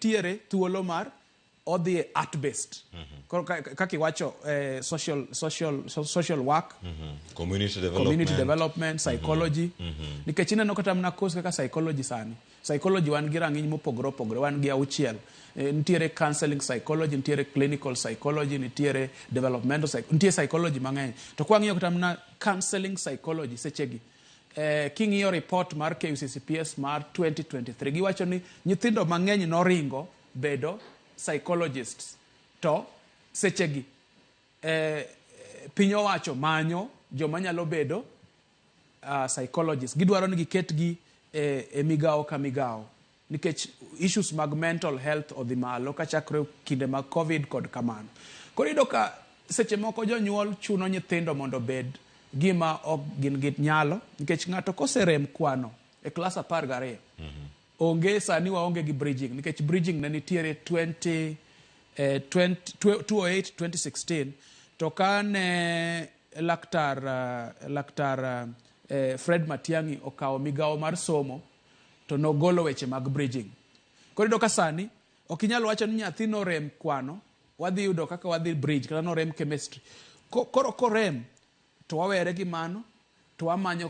Nitiere thuolo mar odhi e art based. Koro kaka iwacho, social work, Community development. Community development, psychology. Nikech ineno kata mana course kaka psychology sani. Psychology wan gi rang'iny mopogore opogore, wan gi auchiel. Nitiere counseling psychology, nitiere clinical psychology, nitiere developmental psych, nitie psychology mang'eny. To kwang'iyo kata mana counseling psychology sechegi, king'iyo report mar KUCCPS mar 2023, giwacho ni nyithindo mang'eny noringo bedo psychologists. To sechegi piny owacho manyo joma nyalo bedo psychologists. Gidwaro ni giketgi e migawo ka migawo nikech issues mag mental health odhi malo kachakre kinde mag COVID kod kamano. Koro iyudo ka seche moko jonyuol chuno nyithindo mondo obed gima ok gin gi nyalo, nikech ng'ato koserem kwano e klas 12, onge sani waonge gi bridging, nikech bridging ne nitiere 20 20, 2008 2016, to ka ne laktar Fred Matiang'i okawo migawo mar somo, to nogolo weche mag bridging. Koro iyudo ka sani ok inyal wacho ni nyathi norem kwano, wadhi yudo kaka wadhi bridge, kata norem chemistry. Koro korem to wawere gi mano to wamanyo.